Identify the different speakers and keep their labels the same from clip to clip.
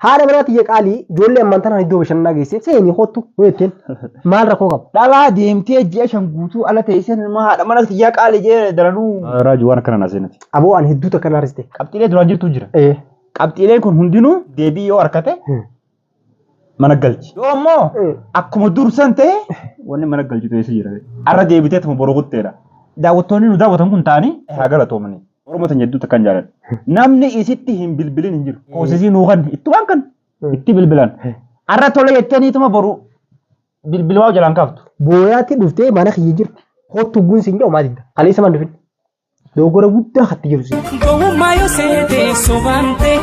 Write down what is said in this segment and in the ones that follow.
Speaker 1: Haadha manaa tiyya qaalii ijoollee ammaan tanaan iddoo bashannanaa geessee seenii kottu yoo jetteen maal rakkoo qaba?
Speaker 2: Dhalaa deemtee ji'a 5 guutuu ala teessee ilma haadha mana tiyyaa qaalii jee daranuu.
Speaker 3: Raaju waan akkana naa seenati.
Speaker 1: Aboo ani hedduu takka naariste.
Speaker 3: Qabxiilee duraan jirtu jira.
Speaker 1: Ee.
Speaker 3: Qabxiileen kun hundinuu deebii yoo argate mana galchi. Yoo ammoo akkuma dursan ta'e wanni mana galchitu eessa jira? Arra deebitee tuma boru kutteedha. Daawwattoonni nu daawwatan kun ta'anii haa galatoomanii. Oromoo tan jedduu takkan jaaladha. Namni isitti hin bilbilin hin jiru. Koosisii nuu kan itti waan kan itti bilbilan. Arra tole jettaniituma boru bilbilaa jalaan kaaftu.
Speaker 1: Booyaatti dhuftee mana kiyya jirti. Kottu guun siin jedhu maal didda? Kaleessa maal dhufin? Dogoggora guddaa hatti jiru siin.
Speaker 4: Gowwummaa yoo seete sobamte.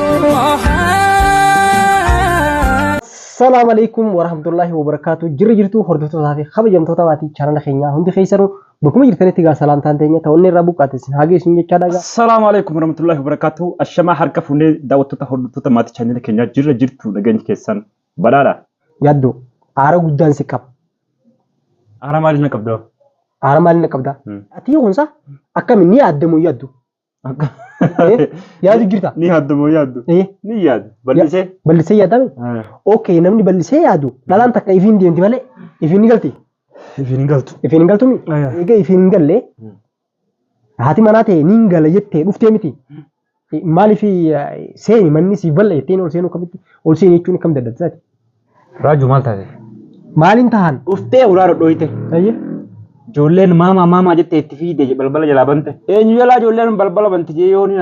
Speaker 1: Assalamu alaikum warahmatullahi wabarakatuh. Jirra jirtu hordoftootaa fi kabajamtoota maatii chaanala keenyaa hundi keessanuu bakkuma jirtanitti gaa salaamtaan teenya ta'onni irraa buqqaate isin haa geessu jechaadha gaa.
Speaker 3: Assalaamu alaikum warahmatullahi wabarakatuh. Ashamaa harka fuunee daawwattoota hordoftoota maatii chaanala keenyaa jirra jirtu nageenyi keessan badhaadha.
Speaker 1: Yaaddoo aara guddaan si qaba.
Speaker 3: Aara maaliif na qabda?
Speaker 1: Aara maaliin na qabda? Ati kunsa akkami ni yaaddamu yaaddu? Yaadu jirta?
Speaker 3: Ni yaaddu moo yaaddu? Ni yaadu. Bal'isee.
Speaker 1: Bal'isee yaadame? Okay, namni bal'isee yaadu dhalaan takka ifiin deemti malee ifiin ni galti.
Speaker 3: Ifiin hin galtu.
Speaker 1: Ifiin hin galtumi? Egaa ifiin hin galle haati manaa ta'e niin gala jettee dhuftee miti. Maaliif seeni manni siif bal'a jetteen ol seenuu akkamitti ol seeni jechuun akkam dadhabsaati?
Speaker 3: Raaju maal taate?
Speaker 1: Maaliin tahan?
Speaker 3: Dhuftee ulaa dhodhooyte.
Speaker 1: Ayyee.
Speaker 3: Ijoolleen maamaa maamaa jettee itti fiigde balbala jalaa bante. Eenyu jalaa ijoolleen balbala bante jee yoo ni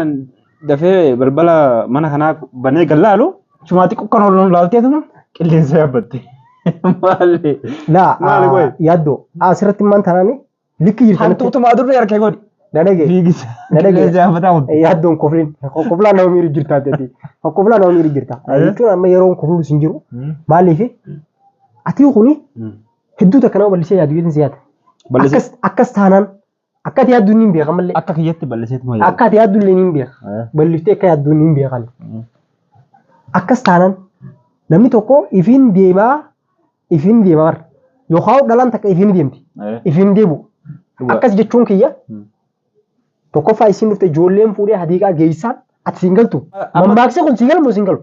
Speaker 3: dafee balbala mana kanaa banee gallaalu chumaa xiqqoo kan ol laaltee tuma qilleensa yaabbatte. Maali?
Speaker 1: Laa
Speaker 3: Maali qoy?
Speaker 1: yaaddoo asirratti maal taanaani likki jirtanitti
Speaker 3: Hantuutuma adurree harkee godhi.
Speaker 1: Na dhagaye.
Speaker 3: Fiigisa.
Speaker 1: Na dhagaye.
Speaker 3: Qilleensa yaabbataa kun.
Speaker 1: Yaaddoon kofliin. Koflaa nama miiru jirta ati. Koflaa nama miiru jirta. Jechuun amma yeroon koflu sin jiru. Maaliif ati kuni hedduu takka nama bal'isee yaadu jechuun si yaada.
Speaker 3: Bal'isee.
Speaker 1: Akkas akkas taanaan akka ati yaaddu hin beekan malee.
Speaker 3: Akka kiyyatti bal'iseetuma yaadu.
Speaker 1: Akka ati yaaddu illee hin beeka. Bal'iftee akka yaaddu hin beekan. Akkas taanaan namni tokko ifiin deemaa ifiin deema bar. Yookaan dhalaan takka ifiin deemti. Ifiin deebu. Akkas jechuun kiyya tokkoffaa isiin dhufte ijoolleen fuudhee hadiiqaa geessaan ati siin galtu. Mammaaksi kun sii galmu siin galu.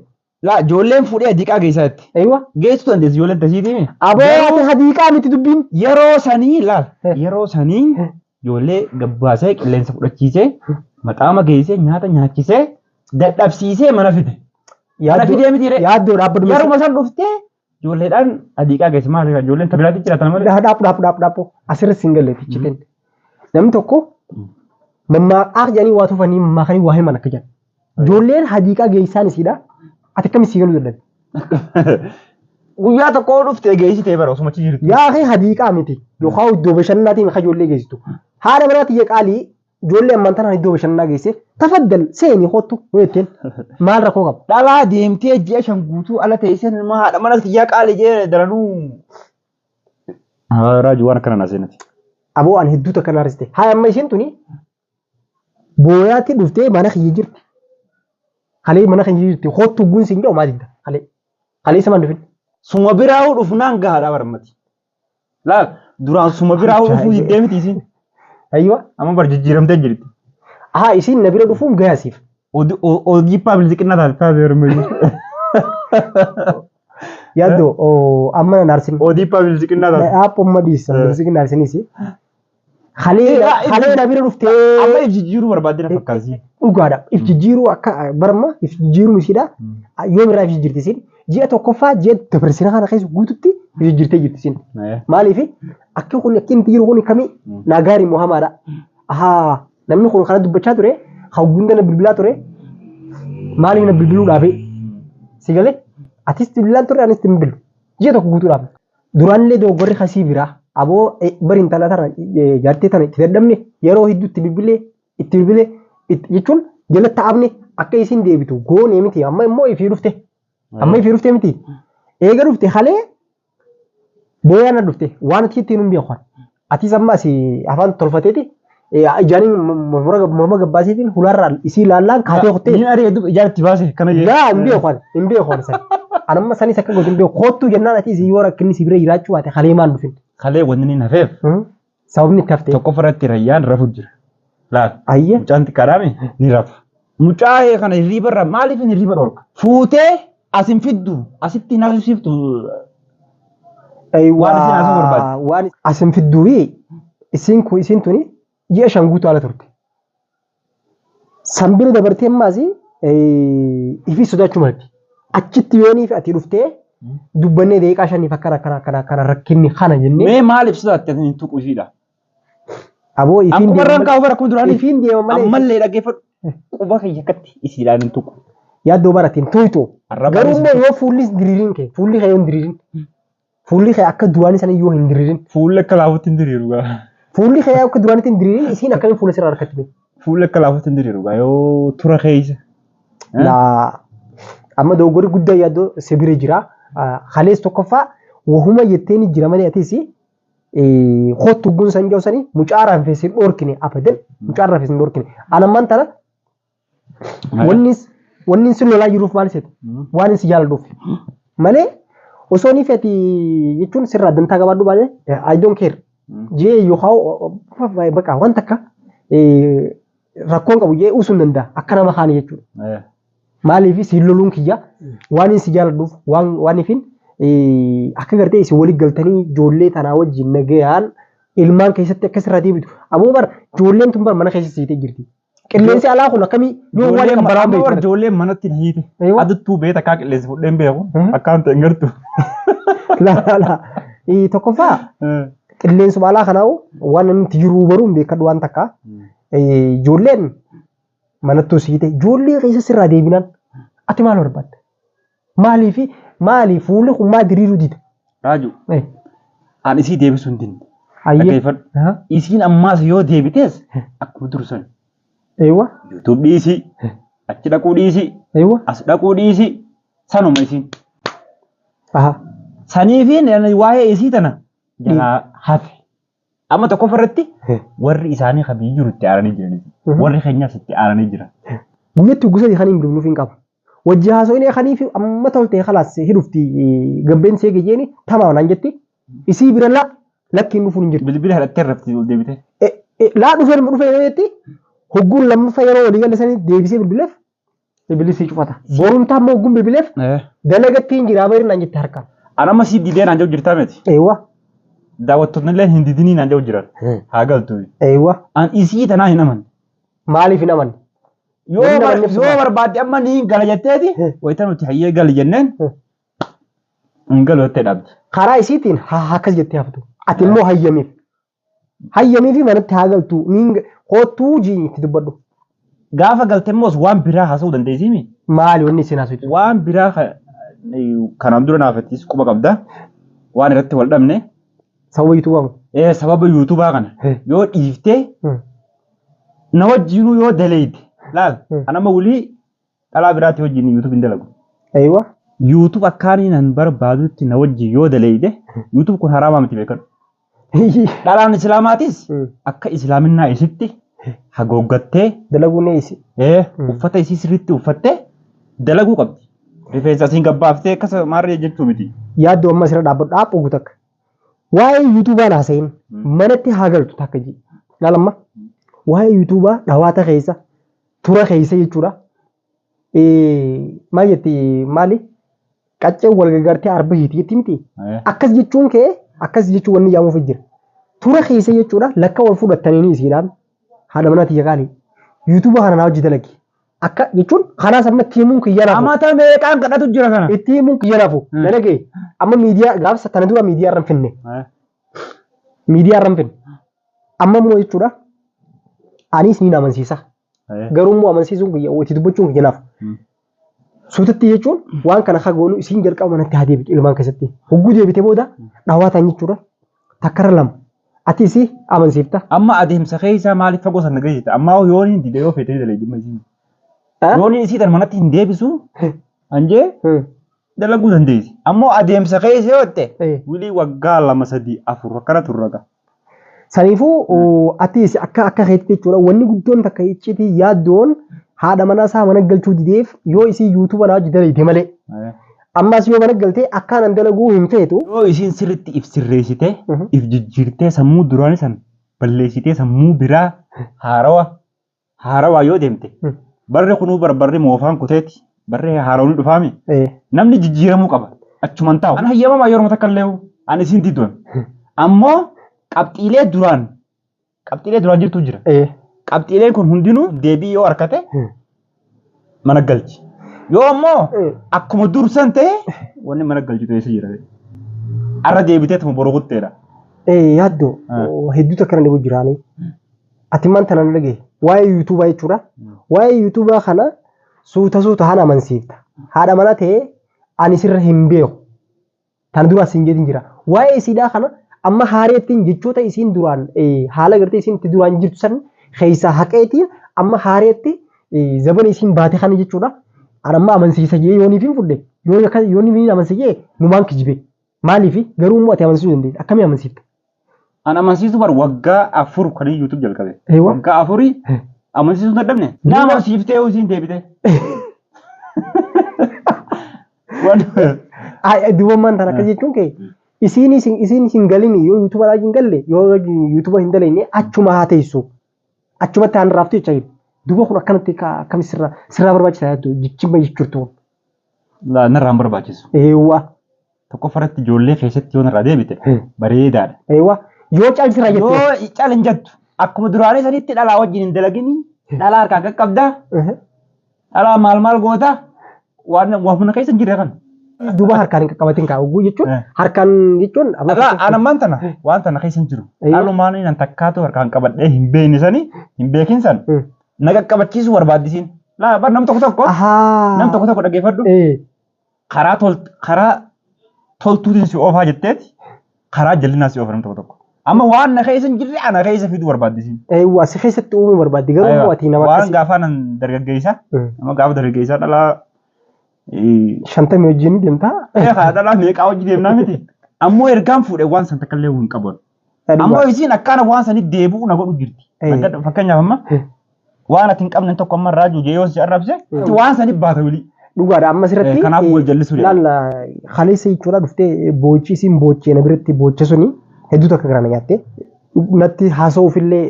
Speaker 3: Laa ijoolleen fuudhee hadiiqaa geessaa jetti.
Speaker 1: Eeywa.
Speaker 3: Geessuu dandeessi ijoolleen tasiitii.
Speaker 1: Aboo ati hadiiqaa miti dubbiin.
Speaker 3: Yeroo sanii laal yeroo sanii ijoollee gabbaasee qilleensa fudhachiisee maxaama geessee nyaata nyaachisee dadhabsiisee mana fide. Mana fidee miti ree.
Speaker 1: Yaaddoo dhaabbadhu.
Speaker 3: Yeruma san dhuftee ijoolleedhaan hadiiqaa geesse maali ijoolleen tabiraatti jiraatan malee.
Speaker 1: Dhaabbu dhaabbu dhaabbu dhaabbu asirratti siin galle fichiteen. Namni tokko mammaaqaa jedhanii waa tufanii mammaakanii waa himan akka jedhan. Ijoolleen hadiiqaa geessaan isiidha. Ati akkamitti sii galuu dadhabe?
Speaker 3: Guyyaa tokko dhuftee geessitee bara osuma achi jirtu.
Speaker 1: Yaa akhi hadiiqaa miti yookaan iddoo bashannanaatiin kan ijoollee geessitu. Haadha manaa tiyya qaalii ijoollee ammaan tanaan iddoo bashannanaa geessee tafaddal seeni kottu yoo jetteen maal rakkoo qaba?
Speaker 2: Dhalaa deemtee ji'a 5 guutuu ala teessee ilma haadha mana tiyyaa qaalii jee daranuu.
Speaker 3: Raaju waan akkana naa seenati.
Speaker 1: Aboo ani hedduu takka naariste. Haa amma isheen tuni booyaatti dhuftee mana kiyya jirti. Kalee mana kiyya jirti kottu guun siin jedhu maal didda kalee. Kalee isa maal dhufin?
Speaker 3: Suma biraa'uu dhufnaan gahaadha barmati. Laal duraan suma biraa'uu dhufuu diddee miti isiin.
Speaker 1: Ayywa.
Speaker 3: Amma bar jijjiiramtee jirti.
Speaker 1: Ahaa isiin na bira dhufuun gahaa siif.
Speaker 3: Ojiippaa bilisiqinnaa taate taate yeroo
Speaker 1: Yaaddoo amma na naarsin.
Speaker 3: Ojiippaa bilisiqinnaa taate.
Speaker 1: Dhaaphumma dhiisa bilisiqinnaa naarsinis. Kalee kalee na bira dhuftee.
Speaker 3: Amma if jijjiiruu barbaadde na fakkaasi.
Speaker 1: Dhugaadha. If jijjiiruu akka barma if jijjiiruun ishiidha. Yoom irraa if jijjiirti isiin? Ji'a tokkoffaa ji'a dabarsina kana keessa guututti if jijjiirtee jirti isiin. Maaliif akki kun akki inni jiru kun kami naa gaarii moo hamaadha. Ahaa namni kun kana dubbachaa ture hawwuun na bilbilaa ture maaliif na bilbiluu dhaabee si galee atis bilbilaan ture anis hin bilbilu ji'a tokko guutuu dhaabne. Duraanillee dogoggorri kasii biraa aboo bari intala tana jaartii tana itti dadhabne yeroo hedduu itti bilbilee itti bilbilee jechuun jala taa'amne akka isiin deebitu goonee miti amma immoo ifii dhufte amma ifii dhufte miti eega dhufte halee booyaa na dhufte waan ati ittiin hin beeku atis amma asii afaan tolfateeti ijaaniin morma gabbaasiitiin hulaarraa isii laallaan kaatee kuttee.
Speaker 3: Ni ari'e dub ijaan itti baase kana jee.
Speaker 1: Yaa hin beeku ani hin beeku ani san. Ani amma sanis akka gootu hin beeku. Koottuu jennaan ati isii yoo rakkinni si bira jiraachuu baate kalee maan dhufin.
Speaker 3: Kalee wanni inni hafeef.
Speaker 1: Sababni itti haftee.
Speaker 3: Tokkoffaa irratti rayyaan rafu jira. Laal.
Speaker 1: Ayye.
Speaker 3: Mucaan xiqqaadhaami ni rafa. Mucaa kana hirriiba irraa maaliif inni hirriiba dhorka? Fuutee Asin fiddu asitti hin haasofsiiftu. Waan isin haasa'uu barbaadde.
Speaker 1: Waan asin fidduu isiin kun isiin tuni ji'a 5 guutuu ala turte. San bira dabartee ammaas ifii sodaachuu malti. Achitti yoonii fi ati dhuftee dubbannee daqiiqaa 5f akkana akkana akkana akkana rakkinni kana jennee.
Speaker 3: Mee maaliif sodaatte hin tuqu ishiidha?
Speaker 1: Aboo ifiin
Speaker 3: Akkuma irraan
Speaker 1: deema
Speaker 3: kaa'u bara akkuma duraanii.
Speaker 1: ifiin deema malee.
Speaker 3: Ammallee dhaggeeffadhu. Quba kiyya akkatti isiidhaan hin tuqu.
Speaker 1: Yaaddoo baratiin tuytu.
Speaker 3: Arrabaan
Speaker 1: Garuu
Speaker 3: isin
Speaker 1: immoo yoo fuulli diriirin kee fuulli kee yoo hin diriirin fuulli kee akka duraanii sana yoo hin diriirin
Speaker 3: Fuulli akka laafutti hin diriiru gaa.
Speaker 1: fuulli kee akka duraanitti hin diriirin isiin akkamiin fuula sirraa harkatti mee?
Speaker 3: Fuulli akka laafutti hin diriiru gaa yoo tura keessa.
Speaker 1: Laa amma dogoggorri guddaa yaaddoo si bira jira. Kalees tokkoffaa wahuma jettee ni jira malee atis kottu gun san jedhu sanii mucaa rafee sin dhorkine abadan mucaa rafee sin dhorkine. Anammaan tana wanni sin lolaa jiruuf maal seeta? Waan si jaaladhuuf malee osoo ni feti jechuun sirraa dantaa qabaadhu baay'ee I don't care jee yookaan bakka waan takka rakkoon qabu jee uusuu hin danda'a akka nama kaanii jechuudha. Maaliif siin loluun kiyya waan si jaaladhuuf waan ifin akka gartee isin walitti galtanii ijoollee tanaa wajjin nagayaan ilmaan keessatti akka sirraa deebitu. Ammoo bar ijoolleen tun bar mana keessa siitee jirti. Qilleensi alaa kun akkamii yoo waan
Speaker 3: Ijoolleen
Speaker 1: qabbanaa
Speaker 3: amma
Speaker 1: beektu.
Speaker 3: ijoolleen manatti na hiite.
Speaker 1: Eewa.
Speaker 3: Aduttuu beeta akkaa qilleensi fudheen beeku.
Speaker 1: Mhm.
Speaker 3: Akkaan ta'e hin gartu.
Speaker 1: La la la. Tokkoffaa qilleensuma alaa kanaa'u waan namni itti jiru baruun beekadhu waan takka. Ijoolleen manattuu siite ijoollee keessa sirraa deebinaan ati maal barbaadda? Maaliif maali fuulli kun maa diriiruu dida?
Speaker 3: Raaju an isii deebisuu hin dinne.
Speaker 1: Hayyee.
Speaker 3: Dhaggeeffadhu. Isiin ammaas yoo deebitees akkuma dursan.
Speaker 1: Eewwa.
Speaker 3: YouTube dhiisii. Achi dhaquu dhiisii.
Speaker 1: Eewwa.
Speaker 3: As dhaquu dhiisii. Sanuma isiin.
Speaker 1: Aha.
Speaker 3: Saniifiin waa'ee isii tana jalaa hafe. Amma tokkoffaa irratti warri isaanii kan biyyi jiru itti aaranii jiran. Warri keenyas itti aaranii jiran.
Speaker 1: Guyyatti gosa kan hin bilbiluuf hin qabu. Wajji haasofnee kaniif amma tolte khalaas hidhufti gabbeen see gayyeeni tamaa naan jetti isii bira la lakkiin dhufuun hin jirtu.
Speaker 3: Bilbila hidhattee rafti ol deebitee.
Speaker 1: Laa dhufee dhufee yoo jetti hogguun lammaffaa yeroo walii galle sanii deebisee bilbileef bilbilli sii cufata. Borumtaa immoo hogguun bilbileef dalagatti hin jiraa bari naan jette harkaan.
Speaker 3: An amma sii didee naan jedhu jirtaa miti.
Speaker 1: Eewwa.
Speaker 3: Daawwattoonni illee hin didinii naan jedhu jiran. Haa galtu.
Speaker 1: Eewwa.
Speaker 3: An isii tanaa hin amanne.
Speaker 1: Maaliif hin amanne?
Speaker 3: Yoo
Speaker 1: Namni
Speaker 3: bar-
Speaker 1: amanneef
Speaker 3: yoo
Speaker 1: soba.
Speaker 3: barbaadde amma ni gala jetteeti wayita nuti hayyee gali jenneen hin galu jettee dhaabdi.
Speaker 1: Karaa isiitiin haa akkas jettee haftu. Ati immoo hayyamiif. Hayyamiifi manatti haa galtu. Niin koottuu jii itti dubbadhu.
Speaker 3: Gaafa galte immoo waan biraa haasa'uu dandeessimi.
Speaker 1: Maali wanni isin haasoftu?
Speaker 3: Waan biraa kanaan dura naaf ittis quba qabda. Waan irratti wal dhabne.
Speaker 1: Sababa yuutuubaa.
Speaker 3: Sababa yuutuubaa kana yoo dhiiftee na wajjinuu yoo daleeyte laal an amma wulii dhalaa biraatti wajjin yuutuub hin dalagu.
Speaker 1: Eeywa.
Speaker 3: Yuutuub akkaanii nan barbaadutti na wajjin yoo daleeyte yuutuub kun haraamaa miti beekadhu. Dhalaan islaamaatis akka islaaminaa isitti hagooggattee
Speaker 1: Dalaguun isi.
Speaker 3: Uffata isii sirriitti uffattee dalaguu qabdi. Rifeensa isiin gabbaaftee akkas maarree jechuu miti.
Speaker 1: Yaaddoo amma asirra dhaabbadhu dhaabbu takka. Waa'ee yuutuubaa haasa'in manatti haa galtu takka ji. Laal amma waa'ee yuutuubaa dhawaata keessa tura keessa jechuudha. Maal jetti maali? Qaccee wal gargaartee arba hiiti jetti miti. Akkas jechuun kee akkas jechuun wanni yaamuuf jira. Tura keessa jechuudha lakka wal fudhatanii isiidhaan haadha manaa tiyya qaalii. Yuutuuba kana naa hojii dalagi. Akka jechuun kanaas amma itti himuun kiyya naafu.
Speaker 3: Amata meeqaan kadhatu jira kana.
Speaker 1: Itti himuun kiyya naafu. Na dhagaye amma miidiyaa gaafsa tana dura miidiyaa irra hin finne. Miidiyaa irra hin finne. Amma immoo jechuudha anis niin amansiisa. Garuu immoo amansiisuun kiyya itti dubbachuun kiyya naafu. Suutatti jechuun waan kana akka goonu isiin jalqaba manatti haa deebitu ilmaan keessatti. Hogguu deebite booda dhawaataan jechuudha. Takkarra lama. Ati isii amansiifta.
Speaker 3: Amma adeemsa keessaa maaliif fagoo sana geessite? Amma yoon hin dide yoo feetee dalee dhimma isiin. Yoon isii tan manatti hin deebisu anjee dalaguu dandeessi. Ammoo adeemsa keessa yoo jette wilii waggaa 2 3 4 akkana turra ga'a.
Speaker 1: Saniifuu ati akka akka keetti jechuudha wanni guddoon takka icciitii yaaddoon haadha manaa isaa mana galchuu dideef yoo isii yuutuuba naa hojii dalagde malee. Ammas yoo mana galtee akkaan an dalaguu hin feetu.
Speaker 3: Yoo isiin sirriitti if sirreessitee if jijjiirtee sammuu duraanii san balleessitee sammuu biraa haarawaa yoo deemte barri kunuu barbarri moofaan kuteeti Barree haaromni dhufaami. Namni jijjiiramuu qaba. Achuman taa'u. An hayyamamaa yeroo takka illee ani isin didduun. Ammoo qabxiilee duraan jirtu jira. Qabxiileen kun hundinuu deebii yoo harkate mana galchi. Yoo ammoo akkuma dursan ta'e wanni mana galchitu eessa jira? Arra deebitee tuma boru kutteedha.
Speaker 1: Yaaddoo hedduutu akkana dhibu jiraanii. Ati maan tana dhagaye waa'ee yuutuubaa jechuudha. Waa'ee yuutuubaa kana suuta suuta haala amansiifta. Haadha mana ta'ee ani sirra hin beeku. Tan dura siin jedhin jira. Waa'ee isiidhaa kana amma haareettiin jechoota isiin duraan haala gartee isiin itti duraan jirtu san keessaa haqeetiin amma haareetti zabana isiin baate kana jechuudha. An amma amansiisa jee yooniif hin fudhe yooniif hin amansiise jee numaan kijibe. Maaliif garuu immoo ati amansiisuu dandeessa. Akkamii amansiifta?
Speaker 3: An amansiisuu bar waggaa 4 kan YouTube jalqabe. Waggaa 4 amansiisuu dadhabne. Na amansiiftee isiin deebite.
Speaker 1: Duuba maan tan akkas jechuun kee isiin hin galin yoo YouTube hin galle yoo YouTube hin dalayne achuma haa teessu. Achumatti haan raaftu jecha jiru. Duuba kun akkanatti akkami sirraa barbaachisaa jettu jechima jechuurtu.
Speaker 3: Laa narraa hin barbaachisu.
Speaker 1: Eewwa.
Speaker 3: Tokkoffaratti ijoollee keessatti yoo narraa deebite bareedaadha.
Speaker 1: Eewwa. Yoo caalsirraa jette.
Speaker 3: Yoo caal hin jettu akkuma duraanii sanitti dhalaa wajjin hin dalagini dhalaa harkaan qaqqabdaa dhalaa maal maal goota waan humna keessa hin jirre kan.
Speaker 1: Duuba harkaan hin qaqqabatin kaa oguu jechuun harkaan jechuun.
Speaker 3: An ammaan tana waan tana keessa hin jiru. Dhalumaan nan takkaatu harkaan qabadhee hin beekne sani hin beekin san na qaqqabachiisuu barbaaddisiin. Laa bar nam tokko tokko nam tokko tokko dhaggeeffadhu. Karaa toltuutiin si oofaa jetteeti karaa jallinaa si oofa nam tokko tokko. Amma waan na keessa hin jirre ana keessa fiduu barbaaddisiin.
Speaker 1: Eewwa si keessatti uumuu barbaaddi garuu ati nama
Speaker 3: waan gaafa nan dargaggeessa. Nama gaafa dargaggeessaa dhalaa
Speaker 1: 50 wajjin deemtaa?
Speaker 3: Dhalaa meeqaa wajjin deemnaa miti. Ammoo ergaan fuudhee waan san takka illee hin qabu. Ammoo isiin akkaana waan sanitti deebi'u na godhu jirti. Fakkeenyaaf amma waan ati hin qabne tokko amma raajuu jee yoo si arrabse waan sanitti baata wilii.
Speaker 1: Dhugaadha amma asirratti.
Speaker 3: Kanaaf wal jallisuu
Speaker 1: jedha. Laal kaleessa jechuudha dhuftee boochi isiin boochee na biratti booche suni hedduutu akka garaan nyaatte. Natti haasa'uufillee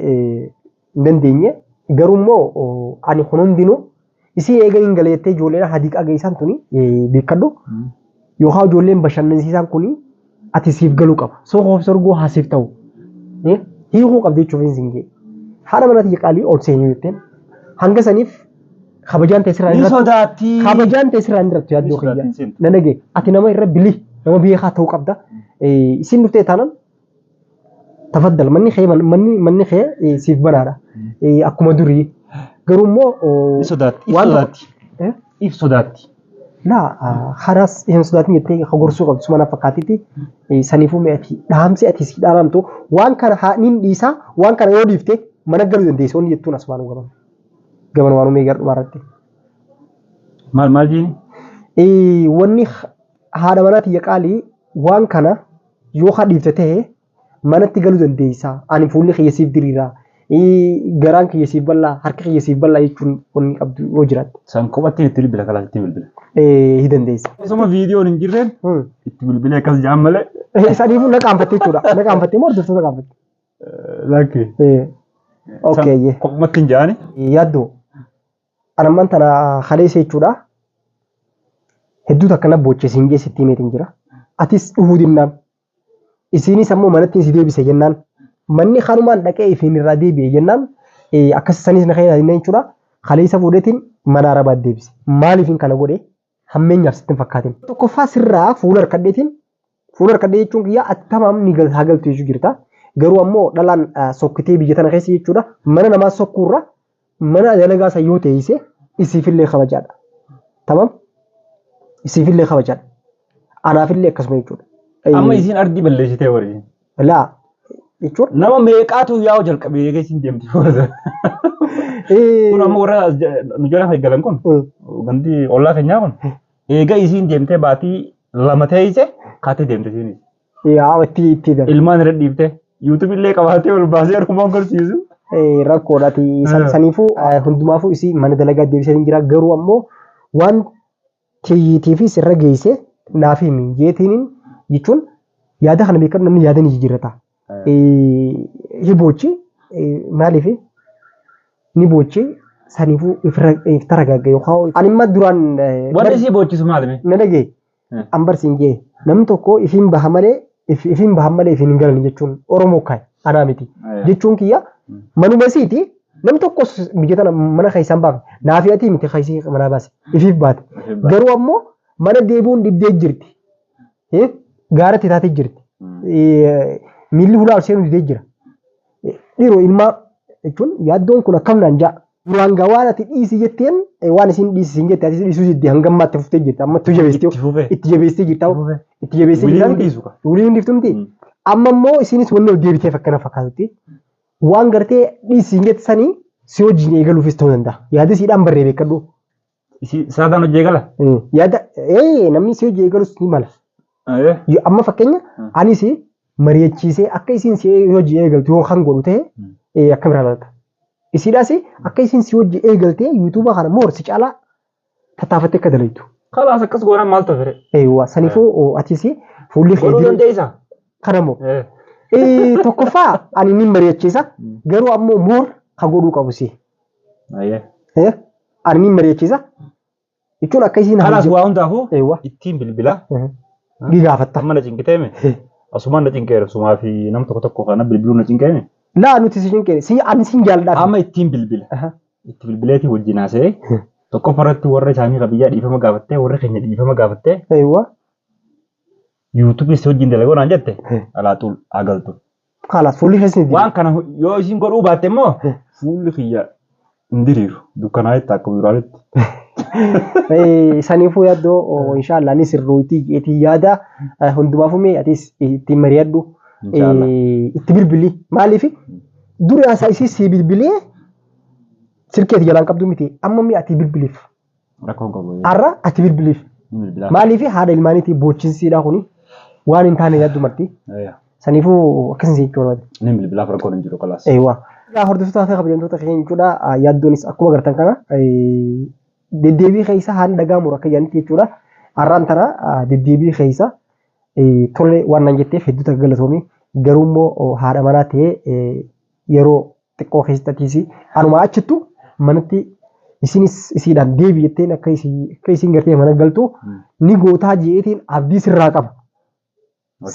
Speaker 1: hin dandeenye. Garuu immoo ani kun hundinuu isii eega hin galeettee ijoolleen hadiiqaa geessan tuni beekadhu. Yookaan ijoolleen bashannansiisan kuni ati siif galuu qaba. Soof sorgoo haa siif ta'u. Hiikuu qabdi jechuuf hin singee. Haadha mana tiyya qaalii ol seenuu jetteen hanga saniif kabajaan ta'e sirraa
Speaker 3: Ni sodaatti.
Speaker 1: Kabajaan ta'e sirraa hin dirattu yaaddoo kiyya. Na dhagaye ati nama irra bilii nama beekaa ta'uu qabda. Isin dhuftee taanaan tafaddal manni kee manni kee siif banaadha. Akkuma durii. Garuu immoo
Speaker 3: Ni sodaatti. If sodaatti.
Speaker 1: Laa haraas hin sodaatin jettee gorsuu qabdu suma na fakkaatitti saniifuu ati dhaamsi ati si dhaamamtu waan kana nin dhiisaa waan kana yoo dhiifte mana galuu dandeessa wanni jettuun asumaan gaban. Gaban waan uumee gara dhumaarratti.
Speaker 3: Maal maal jeeni?
Speaker 1: Wanni haadha manaa tiyya qaalii waan kana yoo haa dhiifte ta'e manatti galuu dandeessa. Ani fuulli kiyya siif diriira. Garaan kiyya siif bal'aa, harki kiyya siif bal'aa jechuun wanni qabdu yoo jiraatte.
Speaker 3: San kophatti itti bilbila kalaas itti bilbila.
Speaker 1: Hi dandeessa.
Speaker 3: Osoma viidiyoon hin jirreen itti bilbilee akkas jaan malee.
Speaker 1: Saniifuu na qaanfatte jechuudha. Na qaanfatte moo hordoftoota qaanfatte?
Speaker 3: Lakki.
Speaker 1: Okay.
Speaker 3: Kophumatti hin jaani.
Speaker 1: Yaaddoo. An ammaan tana kaleessa jechuudha. Hedduutu akkana boochee siin geessitti himeetiin jira. Atis dhufuu dinnaan. Isiinis ammoo manatti si deebise jennaan. Manni kanumaan dhaqee ifiin irraa deebi'e jennaan akkas sanis na keessa jechuudha. Kaleessa fuudheetiin mana arabaa deebise. Maaliifin kana godhe hammeenyaaf sitti hin fakkaatin. Tokkoffaa sirraa fuula harkadheetiin fuula harkadhee jechuun kiyyaa attamaam ni haa galtu jechuu jirta. Garuu ammoo dhalaan sokkitee biyya tana keessa jechuudha. Mana namaa sokkuurra mana dalagaa san yoo teessise isiifillee kabajaadha. Tamam? Isiifillee kabajaadha. Anaafillee akkasuma jechuudha.
Speaker 3: Amma isiin ardii balleessitee warri.
Speaker 1: Laa jechuun.
Speaker 3: Nama meeqaatu yaa'u jalqabee eegee isiin deemti. Kun amma warra nu jala galan kun gandi ollaa keenyaa kun eega isiin deemtee baatii 2 teessise kaatee deemte isiinis.
Speaker 1: Yaa itti deemte.
Speaker 3: Ilmaan irra dhiiftee YouTube illee qabaatee ol baasee harkumaan gorsiisu.
Speaker 1: Rakkoodha. Saniifuu hundumaafuu isii mana dalagaa deebisee jira garuu ammoo waan tiitiifis irra geesse naaf himi jeetiin jechuun yaada kana beekan namni yaada ni jijjiirrata. Hi boochi maaliif ni boochi Saniifuu if taragaagga yookaan ani imma duraan
Speaker 3: Wanni isii boochisu maali mee?
Speaker 1: Na dhagaye. An bar siin jee namni tokko ifiin baha malee ifiin bahan malee ifiin hin galan jechuun Oromoo kaa'e anaa miti. Jechuun kiyya manuma isiiti namni tokkos biyya tana mana keessaa hin baafne naafi atii miti keessi manaa baase ifiif baate. Garuu ammoo mana deebi'uun dhibdee jirti. Gaaratti taatee jirti. Miilli hulaa ol seenuu didee jira. Dhiiroo ilmaa jechuun yaaddoon kun akkam naan ja'a. Duraan gaa waan ati dhiisi jetteen waan isin dhiisi siin jette atis dhiisuu didde hanga ammaatti fuftee jirta. Amma itti jabeessitee
Speaker 3: Itti fufee.
Speaker 1: itti jabeessitee jirta.
Speaker 3: Itti fufee.
Speaker 1: Itti jabeessitee
Speaker 3: Wiliin
Speaker 1: jirta.
Speaker 3: dhiisu ka.
Speaker 1: Wiliin dhiiftu miti. Amma immoo isinis wanni ol deebiteef akkana fakkaatutti waan gartee dhiisi siin jette sanii si wajjin eegaluufis ta'uu danda'a. Yaada siidhaan barree beekadhu.
Speaker 3: Isii saataan hojii eegala?
Speaker 1: Yaada ee namni si hojii eegalus ni mala. Amma fakkeenya anis mari'achiisee akka isiin si hojii eegaltu yoo kan godhu ta'e akka biraa ilaalta. Isiidhaas akka isiin si hojii eegaltee yuutuuba kana moor si caalaa tattaafattee akka dalaytu.
Speaker 3: Kalaas akkas goonaan maal ta'e fere?
Speaker 1: Eewwa saniifuu atis fuulli kee
Speaker 3: Godhuu dandeessaa?
Speaker 1: Kana moo? Tokkoffaa ani ni mari'achiisa garuu ammoo moor ka godhuu qabu si. Ani ni mari'achiisa. Jechuun akka isiin
Speaker 3: Kalaas waa hundaafuu
Speaker 1: Eewwa.
Speaker 3: ittiin bilbila.
Speaker 1: Ni gaafatta.
Speaker 3: Amma na cinqiteeme. Asumaan na cinqeera sumaa fi nam tokko tokko kana bilbiluu na cinqeeme.
Speaker 1: Laa nuti si cinqeene. Si ani sin jaalladha.
Speaker 3: Amma ittiin bilbila. Itti bilbileetii wajjin haasa'ee tokkoffaa irratti warra isaanii ka biyyaa dhiifama gaafattee warra keenya dhiifama gaafattee
Speaker 1: Eewwa.
Speaker 3: yuutuubii si wajjin dalagoo naan jette alaa xul haa galtu.
Speaker 1: Kaalaas fuulli keessa ni
Speaker 3: Waan kana yoo isiin godhuu baatte immoo fuulli kiyya hin diriiru dukkanaa'etti akkuma duraanitti.
Speaker 1: Saniifuu yaaddoo inshaallah ni sirruutii jeetii yaada hundumaafuu mee atis ittiin mari'adhu
Speaker 3: Inshaallah.
Speaker 1: itti bilbili maaliif duri haasaa isii sii bilbilee silkii ati jalaan qabdu miti amma mee ati bilbiliif.
Speaker 3: Rakkoon qabu.
Speaker 1: Har'a ati bilbiliif.
Speaker 3: Ni bilbilaa.
Speaker 1: Maaliif haadha ilmaaniitii boochinsiidha kuni waan hin taane yaaddu marti. Saniifuu akkasii jechuu barbaade.
Speaker 3: Ni bilbilaaf rakkoon hin jiru kalaas.
Speaker 1: Eewwa. Egaa hordoftoota fi kabajamtoota keenya jechuudha yaaddoonis akkuma agartan kana deddeebii keessa haala dhagaa muru akka jedhanitti jechuudha. Har'aan tana deddeebii keessa tole waan naan jetteef hedduu takka galatoomi. Garuu immoo haadha manaa ta'ee yeroo xiqqoo keessatti atiis anumaa achittu manatti isinis isiidhaan deebi jetteen akka isii akka isiin gartee mana galtu ni gootaa jeetiin abdii sirraa qaba.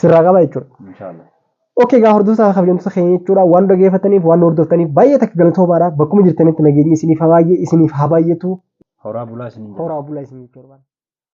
Speaker 1: Sirraa qaba jechuudha.
Speaker 3: Inshaallah.
Speaker 1: Okey egaa hordoftoota kabajamtoota keenya jechuudha waan dhageeffataniif waan hordoftaniif baay'ee takka galatoomaadha. Bakkuma jirtanitti nageenyi isiniif haa baay'ee isiniif haa baay'atu.
Speaker 3: Horaa bulaa isiniin jedha.
Speaker 1: Horaa bulaa isiniif barbaada.